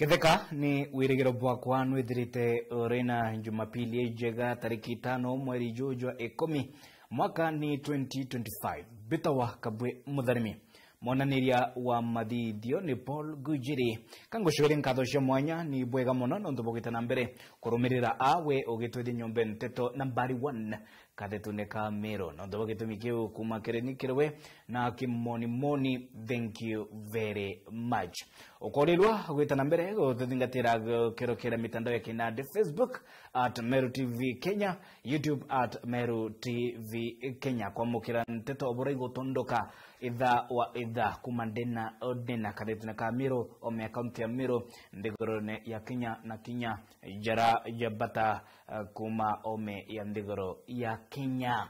Ketheka ni wirigiro bwakwa nwithirite urina Jumapili njega tariki 5 mweri jujwa 10 mwaka ni 2025. Bitawa Kabwe Mutharimi monaniria wa mathithio ni Paul Gujiri. Kangucwire nkatho cia mwanya ni bwega muno nontu bugite na mbere kurumirira awe ugitwithi nyombe nteto nambari 1 kathetune ka Meru nontu bugitumi kiu kuma kirini kirwe na kimonimoni. Thank you very much. Ukorirwa gwita na mbere guthingatira kero kera mitandao ya kinande Facebook at Meru TV Kenya, YouTube at Meru TV Kenya. Kwamukira nteto obora igotondoka ithaa wa ithaa kuma ndena odena kathetune ka Meru ome kaunti ya Meru nthigorone ya Kenya na Kenya jara jabata kuma ome ya nthigoro ya Kenya.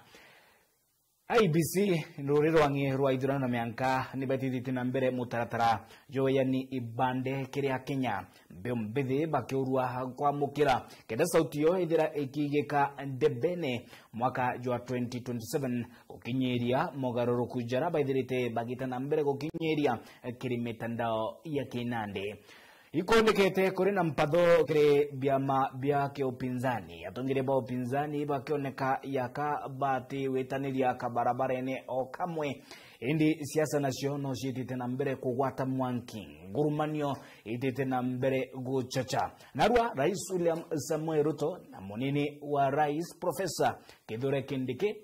IBC ruri rwangi rwa ithurano na mianka ni betithite na mbere mutaratara joyani ibande kiria Kenya mbeu mbithi bakiurua kwamukira kenda sauti yo ithira ikigika ndebene mwaka jwa 2027 gukinyiria mogaruruku jara baithirite bagita na mbere gukinyiria kiri mitandao ya kinande. Ikonekete kuri na mpatho kiri biama bia kiupinzani atongire ba upinzani bakioneka yaka bati wetaniria kabarabarene o kamwe indi siasa nacio no ciitite na mbere kugwata mwanki ngurumanio itite na mbere guchacha. Narua Rais William Samoei Ruto na munini wa Rais Professor Kithure Kindiki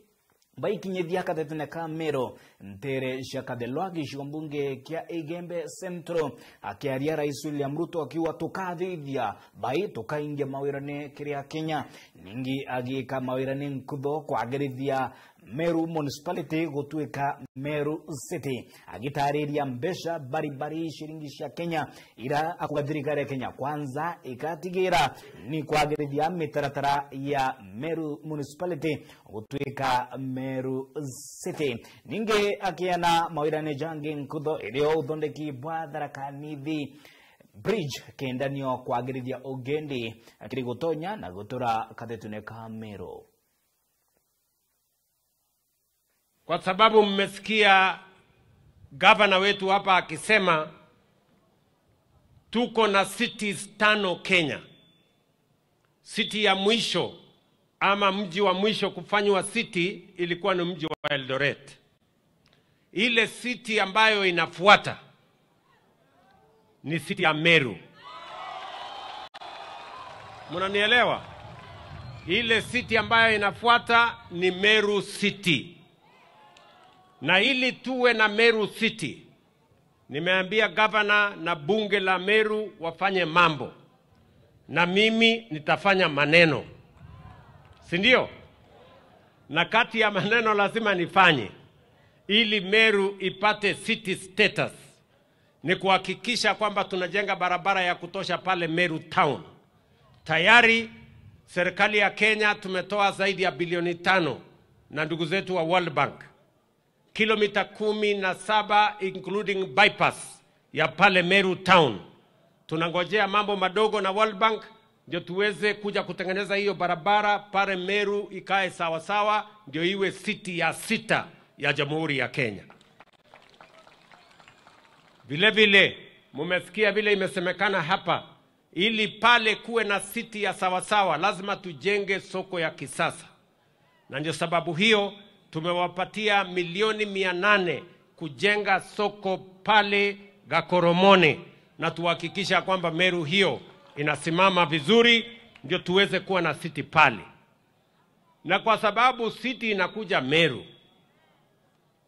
baikinyithia kathetune ka Meru ntere cia Kathelwa gicigo mbunge kia Igembe Central. Akiaria Rais William Ruto akiwa tukathithia bai tukaingia mawirani kiria Kenya ningi agika mawirani nkutho kwagirithia Meru Municipality gutuika Meru City. Agitariria mbeca baribari shiringi cia Kenya ira akuga thirikari ya Kenya kwanza ikatigira ni kwagirithia mitaratara ya Meru Municipality gutuika Meru City. Ningi akiana mawirani jangi nkutho irio uthondeki bwa Tharaka Nithi Bridge kendanio kwagirithia ugendi akiri gutonya na gutura kathetune ka Meru. Kwa sababu mmesikia gavana wetu hapa akisema tuko na cities 5 Kenya. City ya mwisho ama mji wa mwisho kufanywa city ilikuwa ni mji wa Eldoret. Ile city ambayo inafuata ni city ya Meru. Mnanielewa? Ile city ambayo inafuata ni Meru City. Na ili tuwe na Meru City, nimeambia gavana na bunge la Meru wafanye mambo. Na mimi nitafanya maneno. Si ndio? Na kati ya maneno lazima nifanye ili Meru ipate city status. Ni kuhakikisha kwamba tunajenga barabara ya kutosha pale Meru Town. Tayari serikali ya Kenya tumetoa zaidi ya bilioni 5 na ndugu zetu wa World Bank. Kilomita 17 including bypass ya pale Meru Town. Tunangojea mambo madogo na World Bank ndio tuweze kuja kutengeneza hiyo barabara pale Meru ikae sawa sawa, ndio iwe city ya 6 ya Jamhuri ya Kenya. Vile vile mumesikia vile imesemekana hapa, ili pale kuwe na city ya sawa sawa lazima tujenge soko ya kisasa. Na ndio sababu hiyo tumewapatia milioni 800 kujenga soko pale Gakoromone, na tuhakikisha kwamba Meru hiyo inasimama vizuri ndio tuweze kuwa na city pale. Na kwa sababu city inakuja Meru,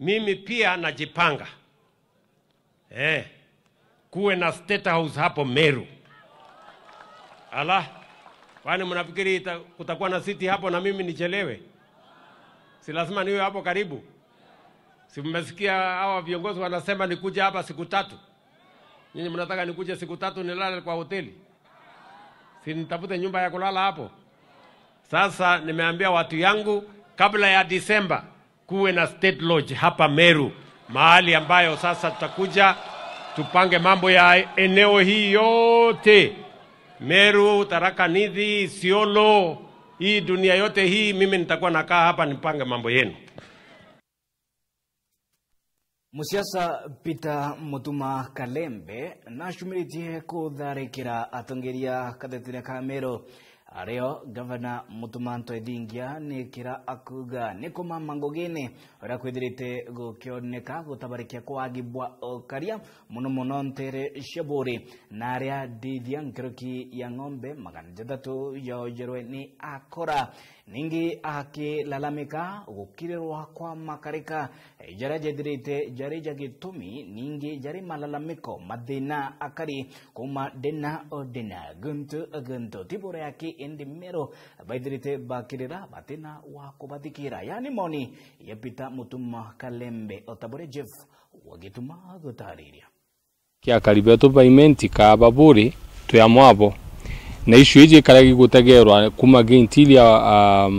mimi pia najipanga kuwe na state house hapo Meru. Ala, kwani mnafikiri kutakuwa na city hapo na mimi nichelewe? Si lazima niwe hapo karibu. Si mmesikia hawa viongozi wanasema nikuja hapa siku 3. Nyinyi mnataka nikuje siku 3 nilale kwa hoteli? Si nitafute nyumba ya kulala hapo? Sasa nimeambia watu yangu kabla ya Disemba kuwe na state lodge hapa Meru, mahali ambayo sasa tutakuja tupange mambo ya eneo hii yote. Meru, Tharaka Nithi, Isiolo, hii dunia yote hii mimi nitakuwa nakaa hapa nipange mambo yenu. Musiasa Peter Mutuma Kalembe nacumiritie kutharikira atongeria kathetire ka Meru ario Gavana Mutuma Ntwethingia nikira akuga ni kumama ngugini uria kwithirite gukioneka gutabarikia kwa agibwa okaria muno muno ntere cia buri na aria ndithia nkiruki ya ng'ombe 600 yojerwe ni akora. Ningi akilalamika gukirirwa kwa makarika jara jethirite jari jagitumi ningi jari malalamiko mathina akari kuma dena o dena guntu guntu tibure yake indi Meru baithirite bakirira batina wa kubathikira. Yani moni ya Peter Mutuma Kalembe otabure Jeff wagituma gutariria kia karibeto paimenti ka baburi tuyamwabo na issue iji karagi gutegerwa kuma interior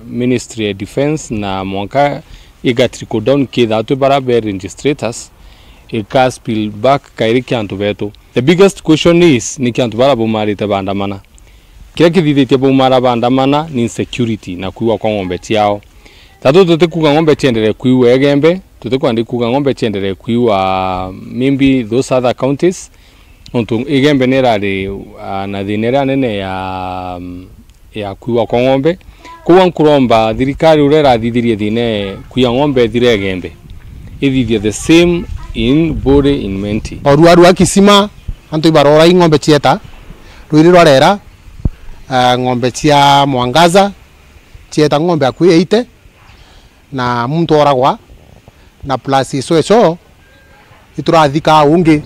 Ministry of Defense na mwanka iga trickle down kitha tu barabe registrators ika spill back kairi kiantu betu. The biggest question is ni kiantu barabo marite bandamana kira kithithitie baumara bandamana ni insecurity na kuiwa kwa ng'ombe ciao. Tatu tutikuga ng'ombe ciendelee kuiwa Egembe, tutikwandi kuga ng'ombe ciendelee kuiwa maybe those other counties. Ontu Igembe ni rari na thina ĩrĩa nene ya kuiwa kwa ng'ombe. Koguo nkuromba thirikari uria ĩrathithirie thina kuiya ng'ombe thire Egembe ithithie the same in Buri in Menti. Orua rwa Kisima antu ibarora ing'ombe cieta rwiri rwarera ng'ombe cia Mwangaza cieta ng'ombe akui 80 na muntu oragwa na plus iso iso iturathika ungi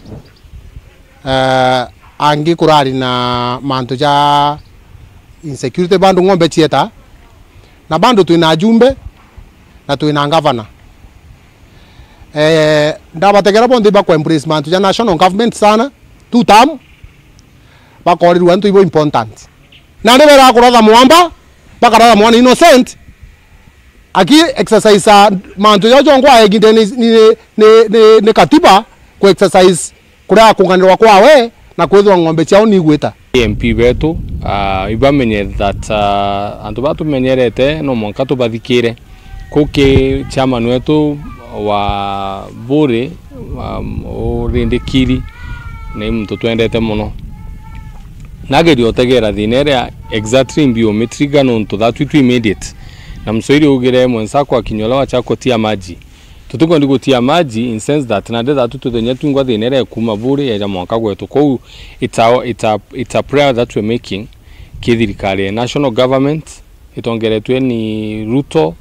angi kurari na mantu ja insecurity bandu ng'ombe cieta na bandu twina jumbe na twina ngavana ndabategera bondi bakwa embrace mantu ja national government sana two term bakorirwa ntu ibo important na ndebe rakuratha mwamba bakaratha mwana innocent aki exercise mantu ya jongwa eginde ni katiba ku exercise kuria kunganirwa kwawe na kwithwa ng'ombe ciao ni gwita. MP betu ibamenye that andu batumenyerete no mwanka tubathikire kuki chairman wetu wa Buri urindikiri ni muntu twendete muno nageria utegera thina ĩrĩa exactly biometric nontu that we immediate na msoiri ugire mwensako akinyolewa chako tia maji tutuko ndigo tia maji in sense that na ndetha tututhenye tungwa thina ĩrĩa kuma Buri ya mwanka gwetu kou it's a prayer that we're making ki thirikari national government itongeretwe ni Ruto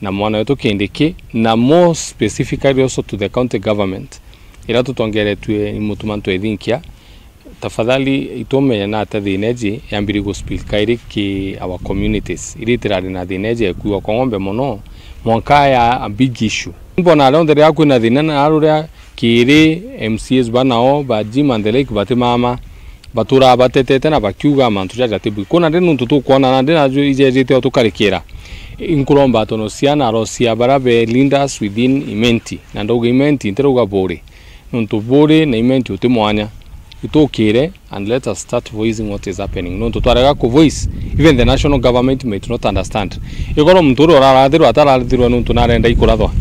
na mwana wetu Kindiki na more specifically also to the county government ira tutongeretwe ni Mutuma Ntwethinkia tafadhali itumenya na ate thina ĩngĩ yambiri gũ kairi ki our communities iri tirari na thina ĩngĩ ekuwa kwa ng'ombe muno mwanka ya a big issue mbona around there kwina thina na aruria kiri MCAs banao ba Jim and the Lake bati mama batura batetete na bakiuga mantu jaja tibu kuna ndi nuntu tukuona na ndi najo ijejete tukarikira inkuromba tono ciana rocia barabe leaders within Imenti na ndogo Imenti ntiruga Buri nuntu Buri na Imenti uti mwanya itukire and let us start voicing what is happening nuntu twarega ku voice even the national government might not understand igoro muntu uri ararathirwa atarathirwa nuntu narenda ikurathwa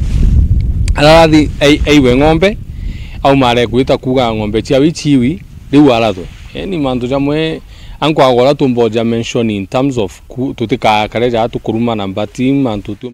ararathi aiwe ng'ombe au mare gwita kuga ng'ombe cia wichiwi riu arathwe yani mandu jamwe ankwagora tumboja mention in terms of tutikakareja tukuruma na mbati mantu tu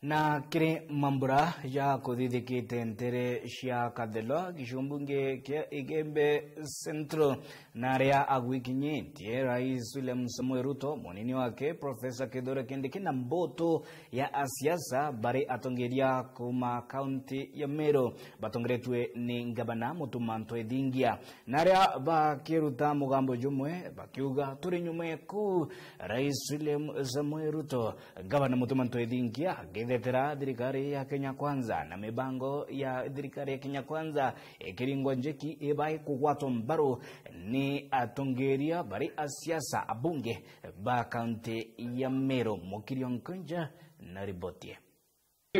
na kiri mambura ya kuthithikite ntere cia kathelo gicumbunge kia Igembe Central na aria agwikinyitie Rais William Samoei Ruto munini wake Professor Kithure Kindiki na mboto ya asiasa bari atongeria kuma kaunti ya Meru batongeretwe ni ngabana Mutuma Ntwethingia na aria bakiruta mugambo jumwe bakiuga turi nyuma ku Rais William Samoei Ruto. Gavana Mutuma Ntwethingia agithetera thirikari ya Kenya Kwanza na mibango ya thirikari ya Kenya Kwanza ikiringwa njeki ibai kugwatwo mbaru ni atongeria bari asiasa abunge ba kaunti ya Meru. Mukirio Nkunja na ripoti.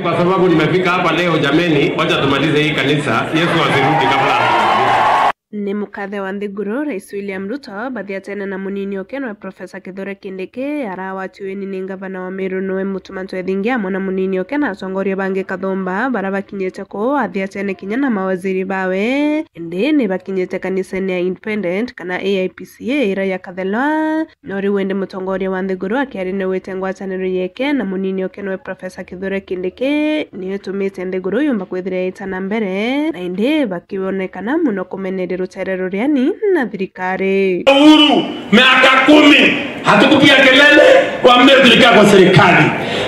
Kwa sababu nimefika hapa leo jameni, wacha tumalize hii kanisa, Yesu asirudi kabla. Ni mukathe wa nthiguru Rais William Ruto bathiatene na munini okenwe Profesa Kithure Kindiki arawatiweni ni ngavana wa Meru nowe Mutumantu Ethingi amwe na munini okena atongoria bangi Kathumba bara bakinyite ku athiatene kinya na mawaziri bawe indi ni bakinyite kanisa-ini ya Independent kana AIPCA ira ya Kathelwa no riu indi mutongoria wa nthiguru akiari ni wite ngwataniro yeke na munini okenwe Profesa Kithure Kindiki ni tumite nthiguru yumba kwithira itana mbere na indi bakionekana muno kumeneria rutere ruriani na thirikari. Uhuru miaka 10 hatukupiga kelele kwa Meru, tulikaa kwa serikali.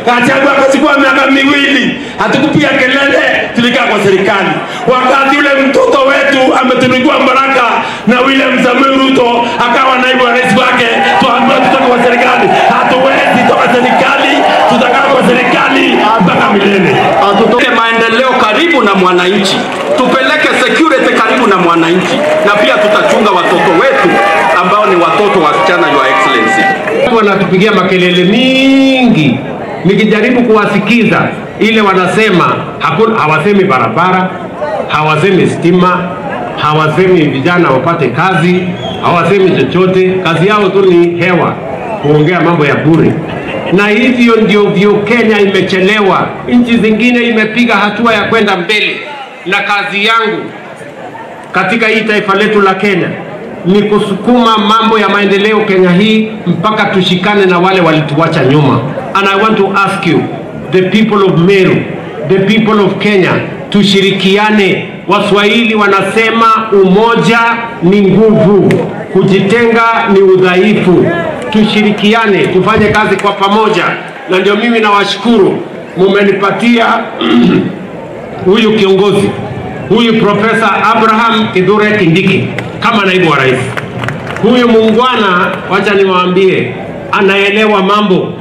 Gachagua akachukua miaka 2 hatukupiga kelele, tulikaa kwa serikali. Wakati ule mtoto wetu ametunukiwa baraka na William Samoei Ruto akawa naibu rais wake, tuambiwa tutoke kwa serikali. Hatuwezi toka serikali, tutakaa kwa serikali mpaka milele. Tupeleke maendeleo karibu na mwananchi, tupeleke security karibu na mwananchi, na pia tutachunga watoto wetu ambao ni watoto wasichana, Your Excellency. Watu wanatupigia makelele mingi, nikijaribu kuwasikiza ile wanasema hakuna, hawasemi barabara, hawasemi stima, hawasemi vijana wapate kazi, hawasemi chochote. Kazi yao tu ni hewa, kuongea mambo ya bure. Na hivyo ndio vyo Kenya imechelewa. Nchi zingine imepiga hatua ya kwenda mbele. Na kazi yangu katika hii taifa letu la Kenya ni kusukuma mambo ya maendeleo Kenya hii mpaka tushikane na wale walituacha nyuma. And I want to ask you, the people of Meru, the people of Kenya, tushirikiane. Waswahili wanasema umoja ni nguvu, kujitenga ni udhaifu. Tushirikiane, tufanye kazi kwa pamoja. Na ndio mimi nawashukuru, mumenipatia huyu kiongozi, huyu Profesa Abraham Kithure Kindiki kama naibu wa rais. Huyu muungwana, wacha niwaambie, anaelewa mambo,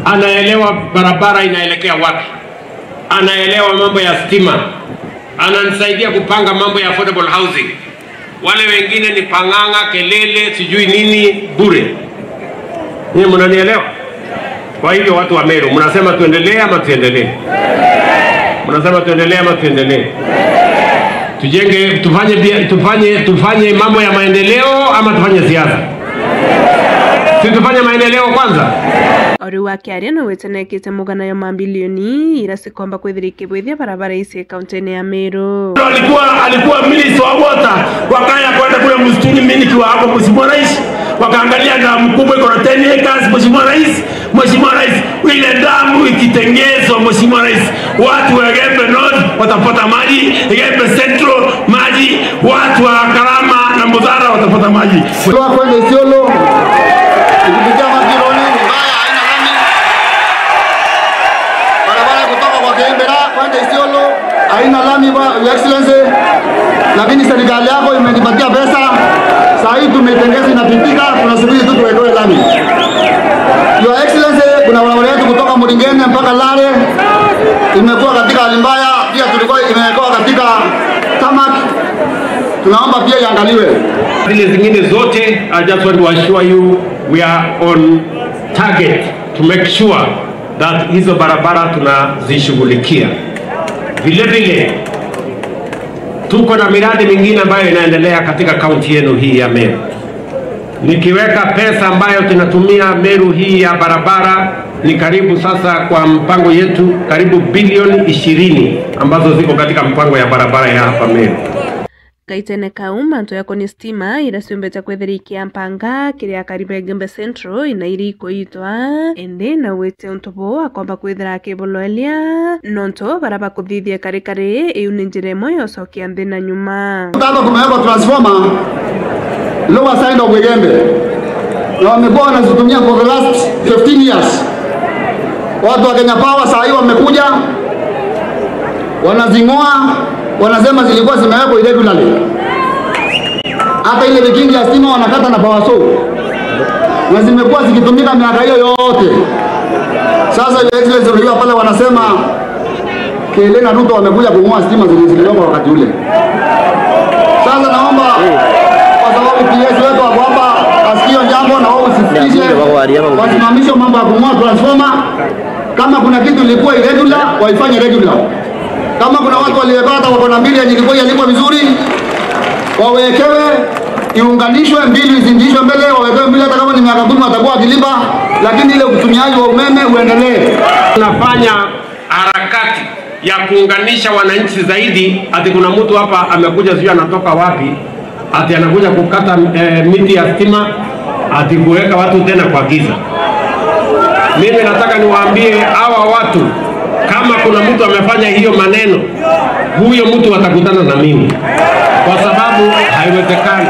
anaelewa barabara inaelekea wapi, anaelewa mambo ya stima, ananisaidia kupanga mambo ya affordable housing. Wale wengine ni panganga, kelele, sijui nini, bure. Nyinyi mnanielewa? Kwa hivyo watu wa Meru, mnasema tuendelee ama tuendelee? Mnasema tuendelee ama tuendelee? Tujenge, tufanye mambo ya maendeleo ama tufanye siasa? Si tufanye maendeleo kwanza? Ori wa kiaria no witenekite mugana yo mambilioni ira sikomba kwithira ikibwithia barabara ici kaunti-ini ya Meru. Alikuwa minister wa water, wakaya kwenda kule msituni, mimi nikiwa hapo Mheshimiwa Rais, wakaangalia damu kubwa iko na 10 acres. Mheshimiwa Rais, Mheshimiwa Rais, ile damu ikitengezwa, Mheshimiwa Rais, watu wa Gembe North watapata maji, Gembe Central maji, watu wa Karama na Mudhara watapata maji. Kwa kwenda Isiolo ikipitia Makironi mbaya, haina lami. Barabara kutoka kwa Gembe kwenda Isiolo haina lami, Your Excellency, lakini serikali yako imenipatia pesa. Saa hii tumetengeza inapitika, tunasubiri tu tuwekewe lami. Your Excellency, kuna barabara yetu kutoka Muringene mpaka Lare imekuwa katika hali mbaya, pia tulikuwa imekuwa katika tarmac. Tunaomba pia iangaliwe. Zile zingine zote, I just want to assure you we are on target to make sure that hizo barabara tunazishughulikia. Vile vile tuko na miradi mingine ambayo inaendelea katika kaunti yenu hii ya Meru. Nikiweka pesa ambayo tunatumia Meru hii ya barabara ni karibu sasa kwa mpango yetu karibu bilioni 20 ambazo ziko katika mpango ya barabara ya hapa Meru. Gaitene kau mantu yako ni stima ira ciumbite kwithira ikiampanga kiria karibe Gembe Central ina iri ikuitwa indi na wite untu bu akomba kwithira akibuloelia nontu bara bakuthithia karikari iu ni njira imwe ya ucokia nthi na nyuma. Hapa kumewekwa transformer lower side of Gembe na wamekuwa wanazitumia for the last 15 years. Watu wa Kenya Power saa hii wamekuja wanazingoa, wanasema zilikuwa zimewekwa irregularly. Hata ile vikingi ya stima wanakata na power saw, na zimekuwa zikitumika miaka hiyo yote. Sasa Your Excellency, unajua pale wanasema Kele na Ruto wamekuja kungoa stima zilizowekwa wakati ule. Sasa naomba, kwa sababu PS wetu wako hapa, asikio jambo na wao usifikishe, wasimamishe mambo ya kungoa transformer. Kama kuna kitu ilikuwa irregular, waifanye regular. Kama kuna watu waliyepata wako na mbili yenye ilikuwa ilikuwa vizuri, Wawekewe iunganishwe mbili izindishwe mbele, wawekewe mbili hata kama ni miaka 10 watakuwa wakilipa, lakini ile utumiaji wa umeme uendelee. Tunafanya harakati ya kuunganisha wananchi zaidi. Ati kuna mtu hapa amekuja sijui anatoka wapi, ati anakuja kukata miti ya stima, ati kuweka watu tena kwa giza. Mimi nataka niwaambie hawa watu, kama kuna mtu amefanya hiyo maneno, huyo mtu atakutana na mimi, kwa sababu haiwezekani.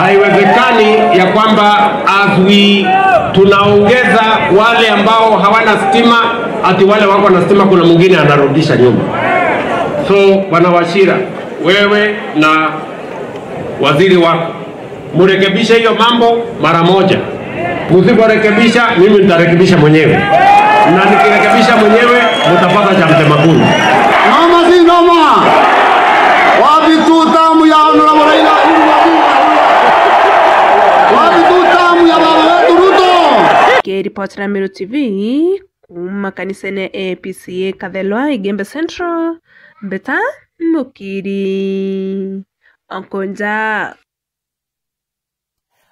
Haiwezekani ya kwamba as we tunaongeza wale ambao hawana stima, ati wale wako na stima kuna mwingine anarudisha nyuma. So Bwana Wachira, wewe na waziri wako murekebishe hiyo mambo mara moja. Msiporekebisha, mimi nitarekebisha mwenyewe, na nikirekebisha mwenyewe mtapata cha mtema kuni. Noma si noma. Wapi tu tamu ya Honorable Raila? Wapi tu tamu ya baba wetu Ruto? Ripoti na Meru TV kuma kanisani APCA Kathelwa Igembe Central Mbeta Mukiri Onkonja.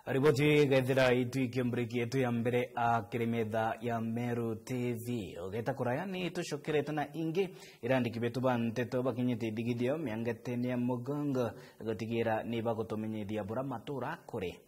Ripoti gethira ituike mbriki yetu ya mbere a kirimetha ya Meru TV ogeta kuraya ni tucokerete na ingi irandiki betu ba nteto bakinyite ndigithio miangetene ya mugongo gutigira ni bagutumenyithia bura matura kuri.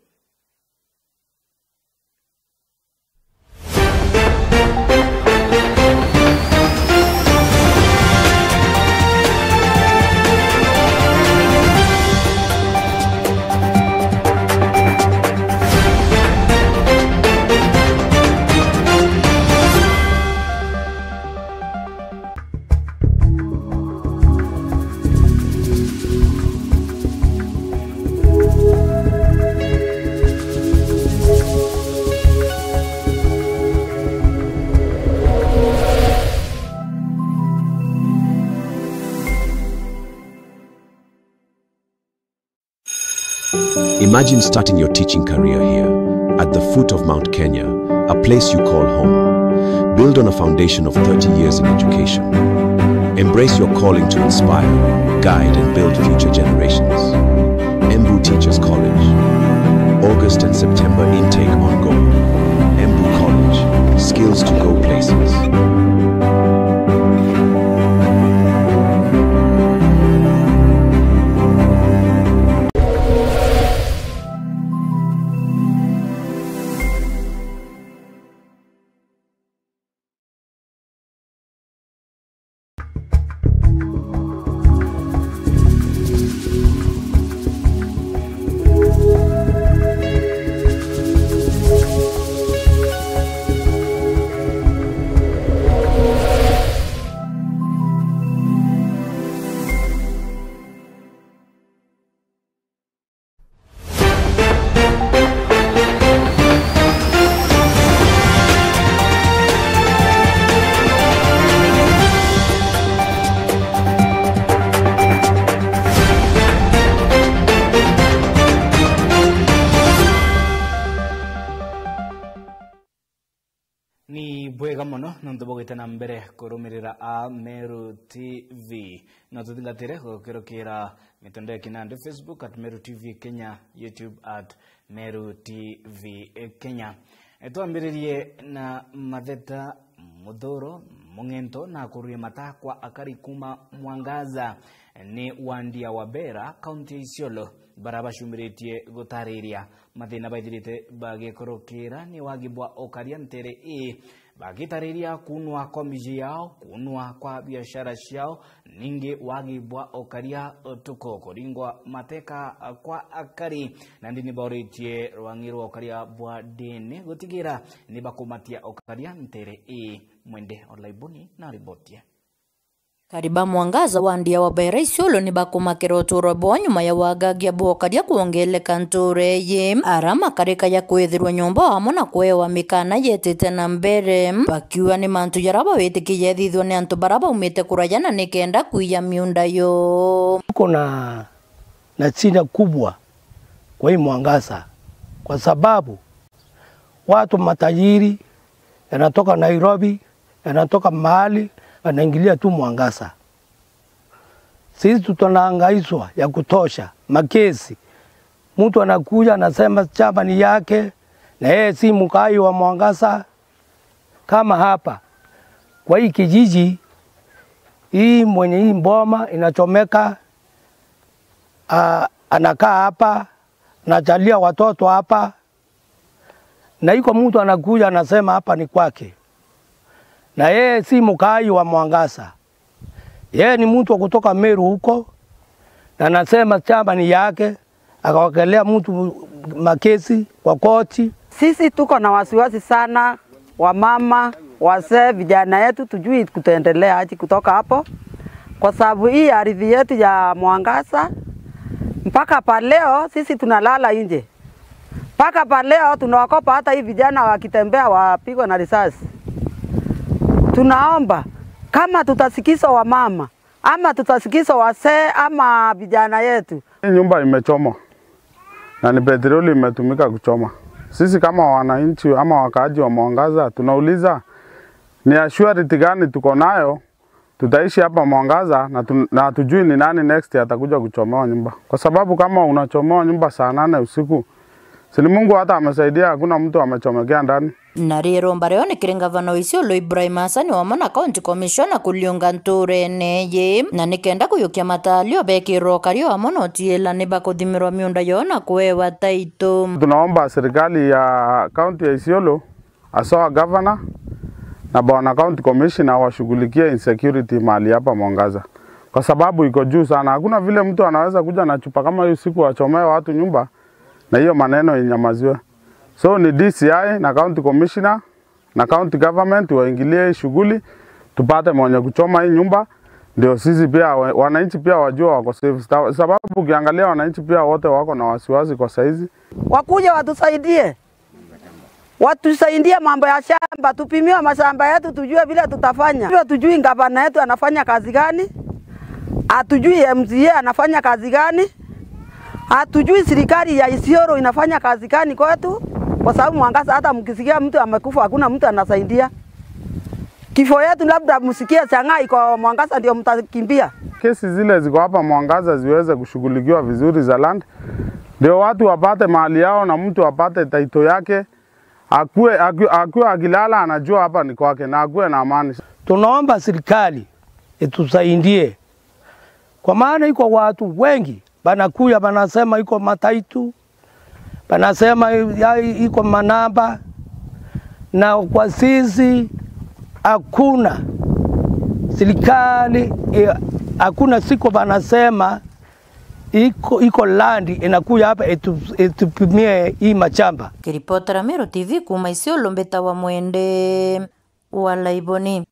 Imagine starting your teaching career here, at the foot of Mount Kenya, a place you call home. Build on a foundation of 30 years in education. Embrace your calling to inspire, guide, and build future generations. Embu Teachers College. August and September intake ongoing. Embu College. Skills to go places. Na mbere kurumirira a Meru TV na tuthingatire gukirukira mitandao ya kinande Facebook at Meru TV Kenya, YouTube at Meru TV Kenya. Twambiririe na matheta muthuro mung'ento na kururia matakwa akari kuma Mwangaza ni wandia wa Bera kaunti ya Isiolo barabacumiritie gutariria mathina baithirite bagikorokera ni wagibwa okaria ntere i bagitariria kunwa kwa miji yao kunwa kwa biashara ciao ningi wagibwa okaria tuko kuringwa mateka kwa akari na ndini bauritie rwang'irwa okaria bwa dini gutigira ni bakumatia okaria ntere i mwende olaibuni na ribotie. Kariba Mwangaza wandia wa Bera Isiolo ni bakumakira uturo bwa nyuma ya wagagia bwokaria kuongeleka nture ye arama karika ya kwithirwa nyumba hamwe na kwewa mikana yetete na mbere bakiwa ni mantu yaraba witikiye thithwo ni antu baraba umite kurayana ni kenda kuiya miunda yo. Tuko na shida kubwa kwa hii Mwangaza kwa sababu watu matajiri yanatoka Nairobi, yanatoka mahali, wanaingilia tu Mwangaza. Sisi tunahangaishwa ya kutosha makesi. Mtu anakuja anasema chamba ni yake na yeye si mkai wa Mwangaza. Kama hapa kwa hii kijiji hii, mwenye hii mboma inachomeka, anakaa hapa, anajalia watoto hapa, na iko mtu anakuja anasema hapa ni kwake, na yeye si mkai wa Mwangaza. Yeye ni mtu wa kutoka Meru huko, na anasema chamba ni yake, akawakelea mtu makesi kwa koti. Sisi tuko na wasiwasi sana, wamama, wazee, vijana yetu, tujui kutaendelea aje kutoka hapo, kwa sababu hii ardhi yetu ya Mwangaza mpaka pa leo sisi tunalala nje. Mpaka pa leo tunaogopa hata hii vijana wakitembea wapigwe na risasi. Tunaomba kama tutasikiza wamama ama tutasikiza wazee ama vijana yetu. Nyumba imechomwa na ni petroli imetumika kuchoma. Sisi kama wananchi ama wakaaji wa Mwangaza tunauliza ni assurity gani tuko nayo tutaishi hapa Mwangaza na hatujui ni nani next atakuja kuchomewa nyumba. Kwa sababu kama unachomewa nyumba saa 8 usiku, si Mungu hata amesaidia hakuna mtu amechomekea ndani. Na rero mbareo ni kiri ngavana wa Isiolo Ibrahim Hassan wa mona county commissioner kuliunga nture neye na nikenda kuyukia matalio bekirwo kario wa mona otiela ni bakuthimirwa miunda yona kuewa taito. Tunaomba serikali ya county ya Isiolo asoa governor na bwana county commissioner washughulikie insecurity mahali hapa Mwangaza, kwa sababu iko juu sana. Hakuna vile mtu anaweza kuja na chupa kama hiyo usiku achomee watu nyumba na hiyo maneno inyamaziwe. So ni DCI na county commissioner na county government waingilie shughuli, tupate mwenye kuchoma hii nyumba, ndio sisi pia wananchi pia wajua wako safe. Sababu ukiangalia wananchi pia wote wako na wasiwasi kwa saizi. Wakuja watusaidie. Watusaidie mambo ya shamba, tupimiwe mashamba yetu tujue vile tutafanya. Tujui gavana yetu anafanya kazi gani? Hatujui MCA anafanya kazi gani? Hatujui serikali ya Isiolo inafanya kazi gani kwetu, kwa sababu Mwangaza hata mkisikia mtu amekufa hakuna mtu anasaidia. Kifo yetu labda msikie Shanghai kwa Mwangaza ndio mtakimbia. Kesi zile ziko hapa Mwangaza ziweze kushughulikiwa vizuri za land, ndio watu wapate mahali yao na mtu apate title yake, akue akilala anajua hapa ni kwake na akue na amani. Tunaomba serikali itusaidie, kwa maana iko watu wengi banakuya banasema iko mataitu, banasema iko manamba, na kwa sisi hakuna serikali, hakuna siku banasema iko land inakuja hapa itupimie hii machamba. Kiripotera Meru TV kuma Isiolo mbeta wa Mwende wala Iboni.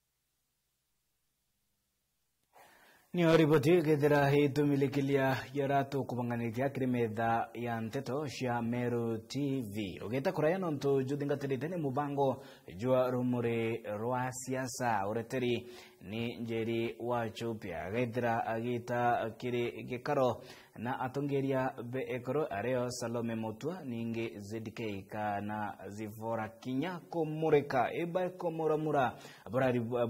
Ni ripoti kethira hitumilikilia yaratu kubanganitia kiri metha ya nteto cia Meru TV ugita kuraya nontu juthingatirite ni mubango jwa rumuri rwa siasa ureteri ni Njeri wa Chupia gethira agita kiri gikaro na atongeria be ekoro areo Salome Mutua ningi ZK kana Zivora Kinya kumurika eba kumuramura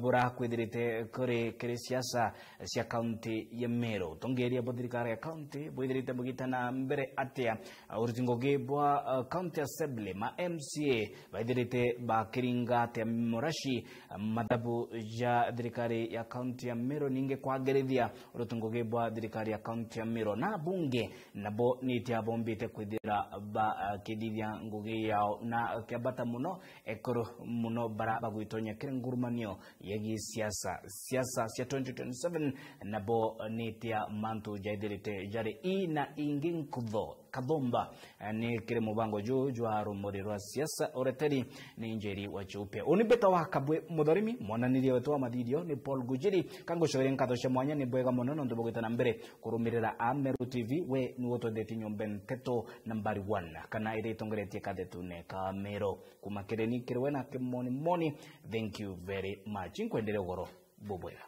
bora kwithirite kuri kiri siasa cia county ya Meru tongeria bothirikari ya county bwithirite bugitana mbere atia urutingo bwa county assembly ma MCA baithirite bakiringa atia murashi mathabu ya thirikari ya county ya Meru ninge kwagirithia urutingo bwa thirikari ya county ya Meru na bunge nabo nitia bombite kwithira ba kithithia ngugi yao na kiambata muno ekoro muno bara bagwitonya kiri ngurumanio yegi siasa siasa cia 2027 nabo nitia mantu jaithirite jari i na ingi nkutho kathomba ni kiri mubango juu jwa rumuri rwa siasa ureteri ni Njeri wa Chupia unibeta wa Kabwe Muthorimi mwananirie wetu wa mathirio ni Paul Gujiri kangucoire nkatho cia mwanya ni bwega muno nontu bugwitana mbere kurumirira a Meru TV we niwo twendete nyumba nteto nambari 1 kana iria itongoretie kathetune ka Meru kuma kireni kiriwe na kimoni moni. Thank you very much nkwendere ugoro bubwega.